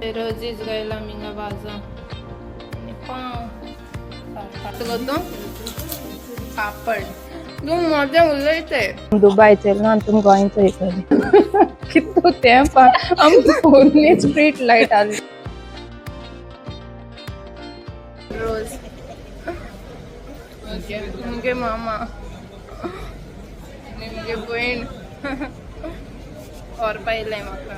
रोजीच गायला मिंगा बाजा पाव करतो पापड तूं मजा उलयते दुबय चेल ना तुम गोंय चोयतली कितू तें आमकां पोरणी स्ट्रीट लायट आसली. रोज ओके मुगे मामा आनी मुगे भयण और पायलें म्हाका.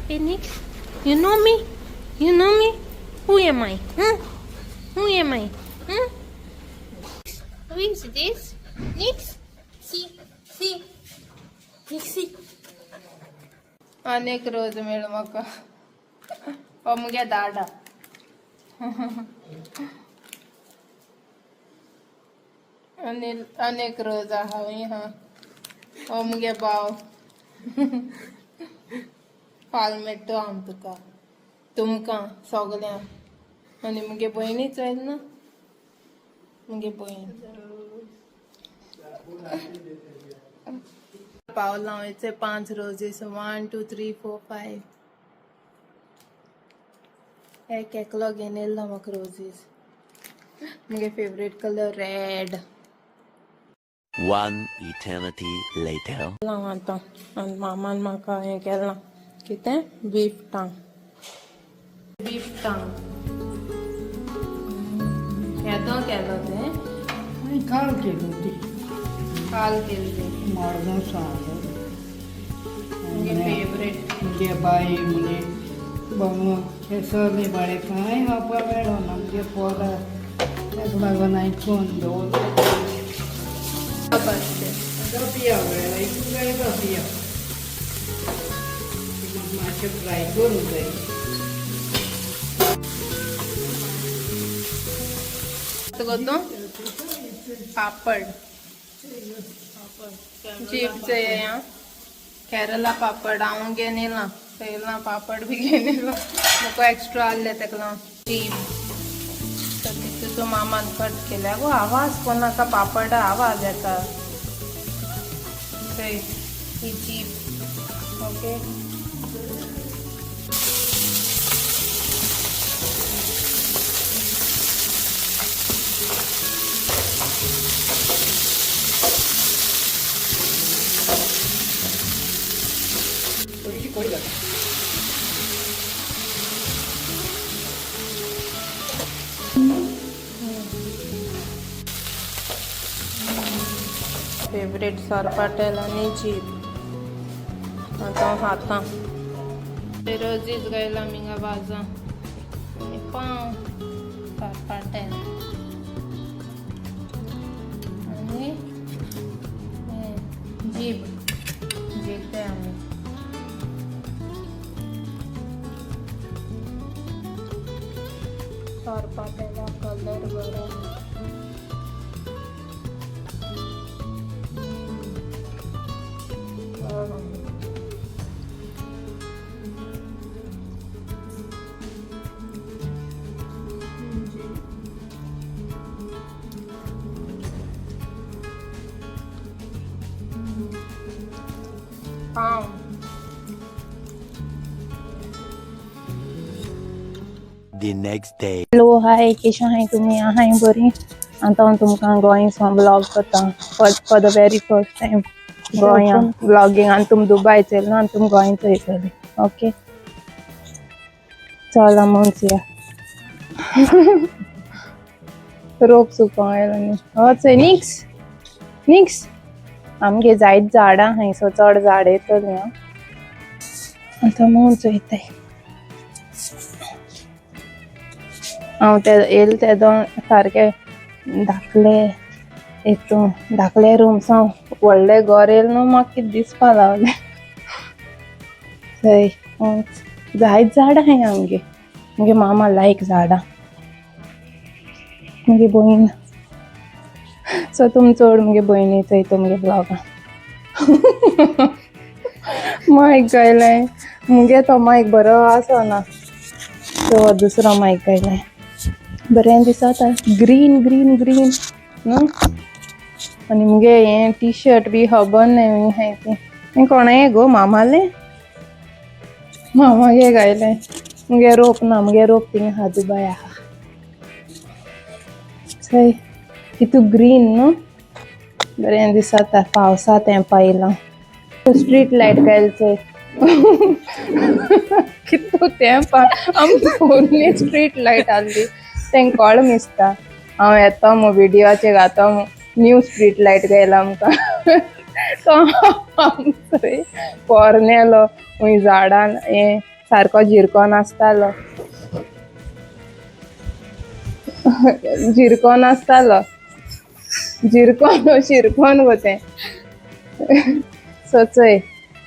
Phoenix, you know me? You know me? Who am I? Huh? Who am I? Huh? Who is this? Nix? See, see. Nixie. अनेक रोज मेळ म्हाका. हो मुगे दाडा. अनिल अनेक रोज आहा हा. हो मुगे भाव. फाल मेळटो हांव तुका तुमकां सगल्यांक. आनी मुगे भयणीच चोयल ना मुगे भयण पावलां वयचे 5 रोजीस 1 2 3 4 5. एक एकलो घेवन येयल्लो म्हाका रोजीस. मुगे favourite colour red. One eternity later. हांव आतां आनी मामान म्हाका हें केलां कितें बीफ टांग. बीफ टांग केदो केलो तें? काल केली ती. काल केली ती. मडगांव सांगलो. मुगे फेवरेट. मुगे बाई मुगे बाबू हे सगळे बाळे कांय खावपाक मेळना मुगे पोरां ताका लागून हांवें करून दवरलें. पिया वेळा पिया मातशें फ्राय करूंक जाय. करतो पापड जीपचे या केरला पापड हांव घेवन येयलां येयलां पापड बी घेवन येयलां म्हाका एक्स्ट्रा आहले तेका लागून जीप तितू मामान कट केल्या गो. आवाज कोणाका पापडा आवाज येता. चोय ही जीप. ओके थोडीशी कोळी घाल. फेवरेट सोरपाटेल आनी जीप. आतां हांव खाता. रोजीच गायला मिंगा बाजा आनी पाव सोरपाटेल आनी जीप जेयताय आमी. सोरपाटेला कलर बरो. बरो. पाव. The next day. Hello hi केशें आहाय तुमी आहाय बरी. आतां हांव तुमकां गोंय सावन ब्लॉग करता for the very first time गोंया ब्लॉगिंग. आनी तुम दुबय चेल ना आनी तुम गोंय चोयतली. ओके चल आमी वचया. रोप सुकोंक आयलो न्ही. हय चोय निक्स निक्स आमगे जायत झाडां आहाय सो चड झाड येतली. आं आतां आमी चोयताय. हांव ते येयलें तेदो सारकें धाकले हितून धाकले रूम सावन व्हडलें घर येयलें न्हू म्हाका कितें दिसपा लागलें. थंय जायत झाडां आहाय आमगे. मुगे मामा लायक झाडां. मुगे भयण सो तुम चड मुगे भयणी चोयता मुगे ब्लॉगां. मायक गायलें. मुगे तो मायक बरो आसना सो दुसरो मायक गायलाय. बरें दिसता, ग्रीन ग्रीन ग्रीन न्हू. आनी मुगे हें टी शर्ट बी खबर न्ही आहाय तें. हें कोणाय गो मामालें, मामागे गायलें. मुगे रोप ना, मुगे रोप थिंगा आहा, दुबाय आहा. चोय कितू ग्रीन न्हू, बरें दिसता. पावसा तें पायलां. स्ट्रीट लायट गायल चोय कितू तेंप आमकां पोरणी स्ट्रीट लायट आहली. तेंका कळ दिसता हांव येता मु विडियोचे घातो मु, न्यू स्ट्रीट लायट गायला आमकां. तो आमचो पोरनेलो खूंय झाडान हें सारको झिरकोन आसतालो, झिरकोन आसतालो, झिरकोन शिरकोन गो तें. सो चोय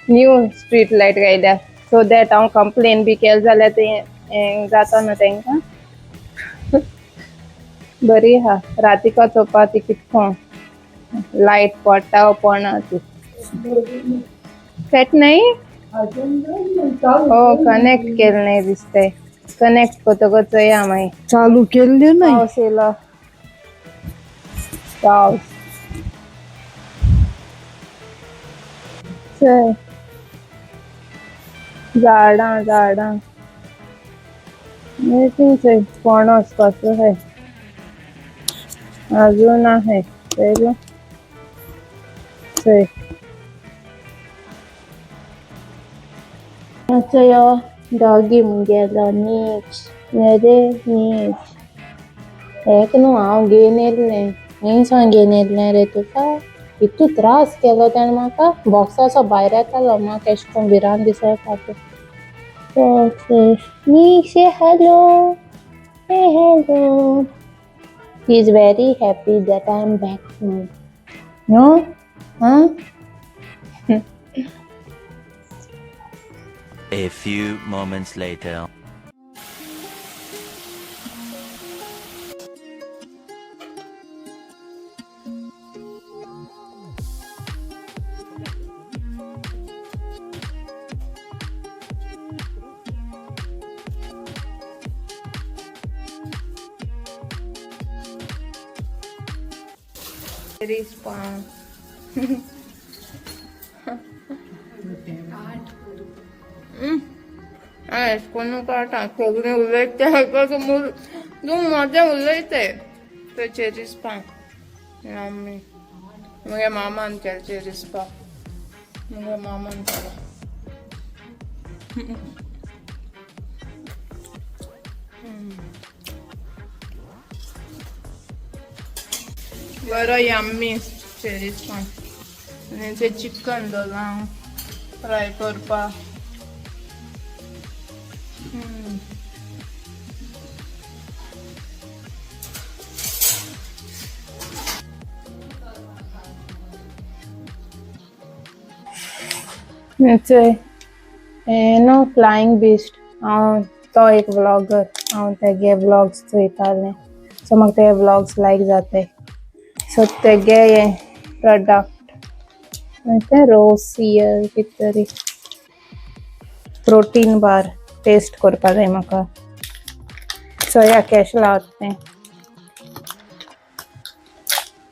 न्यू स्ट्रीट लायट गायल्या, सो that हांव कंप्लेन बी केलें जाल्यार तें जाता न्हू तेंकां. बरी आहा. रातीको चोवपा ती कितको लायट पडटा वो पडना ती. सेट नाही हो, कनेक्ट केलें नाही दिसतंय. कनेक्ट करतकच चोया मागीर. चालू केल्ले नाही. पावस येयलो, पावस. चल झाडां झाडां चोय पणस कसो आहाय, अजून आहे चोयलो चोय. चोयो डॉगी मुगेलो नीच रे नीच. एक न्हू हांव घेवन येयल्लें, खंयसान घेवन येयल्लें रे तुका? इतू त्रास केलो तेणें म्हाका. बॉक्साचो भायर येतालो, म्हाका एशें कोन्न भिरांत दिसता. नीच, hello, hey hello. He is very happy that I am back home. No? Huh? A few moments later. Respawn. कोणू काटा कोंकणी उलयते समोर तूं मजा उलयते. तो चेरीस पाव मम्मी मुगे मामान केले चेरीस पाव, मुगे मामान केलो. बरो यम्मी चेरीस पाव. आनी ते चिकन दवरलां फ्राय करपाक. चोय हें न्हू फ्लायींग बिस्ट, हांव तो एक व्लॉगर, हांव तेगे व्लॉग्स चोयतालें. सो म्हाका ते व्लॉग्स लायक जाताय. सो तेगे हें प्रोडक्ट तें रोसियर कितें तरी प्रोटीन बार टेस्ट करपा जाय म्हाका. चोया केशें लावता तें,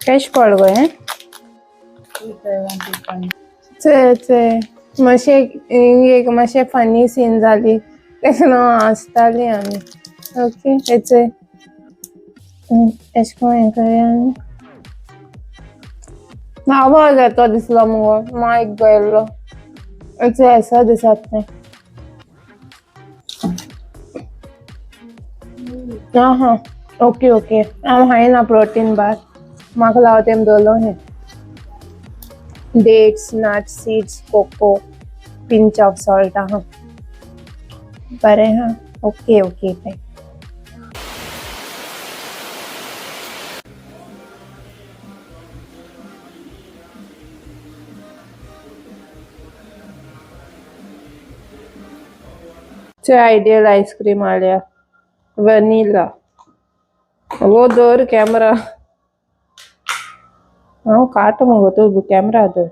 केशें कळ्ळें गो हें. चोय चोय मातशें एक मातशें फनी सीन जाली, तेका लागून हांसताली आमी. ओके, हें चोय एशें कोन्न हें करया आमी. आवाज येता दिसलो मुगो, मायक गेल्लो. चोय एसो दिसता तें. आं हां, ओके ओके. हांव खायना प्रोटीन बार, म्हाका लाव तेम दवरलो हें dates, nut, seeds, cocoa, pinch of salt आहा. बरें आहा. ओके ओके बाय. चोय आयडियल आयस्क्रीम हाडल्या, वनिला. वो दवर कॅमरा, हांव काट मुगो, तूं कॅमरा धर.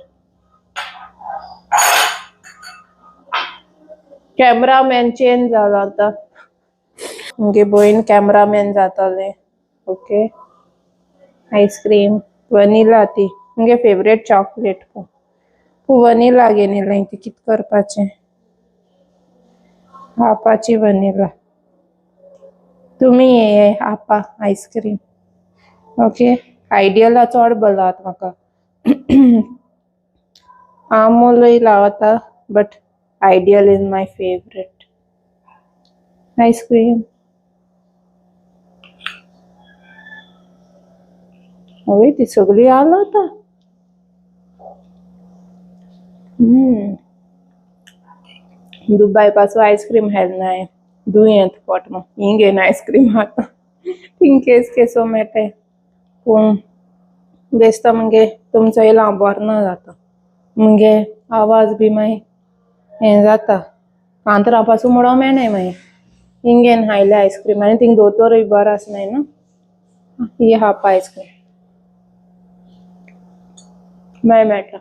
कॅमरामॅन चेंज जाला आतां. मुगे भयण कॅमरामॅन जातालें. ओके, आयस्क्रीम वनिला ती मुगे फेवरेट चॉकलेट. पूण वनिला घेवन येयलें ती कित करपाचें? खावपाची वनिला. तुमी ये आपा आयस्क्रीम. ओके, आयडियला चड बरो लागता म्हाका. आमूलय लावता, but Ideal is my favourite ice cream. हय, ती सगळी आला आता. दुबय पासून आयस्क्रीम खायला नाय, दुयेंत पोट मग हिंग घेवन आयस्क्रीम खाता थिंग केस केसो मेळटाय. पूण बेश्ता मुगे तुमचो येयला हांव बरो ना जाता, मुगे आवाज बी मागीर हें जाता. कांतरा पासून म्हणून मेळनाय मागीर. हिंग घेवन खायले आयस्क्रीम आनी थिंग दोतोरूय बरो आसनाय न्हू. ही हापा आयस्क्रीम मागीर मेळटा.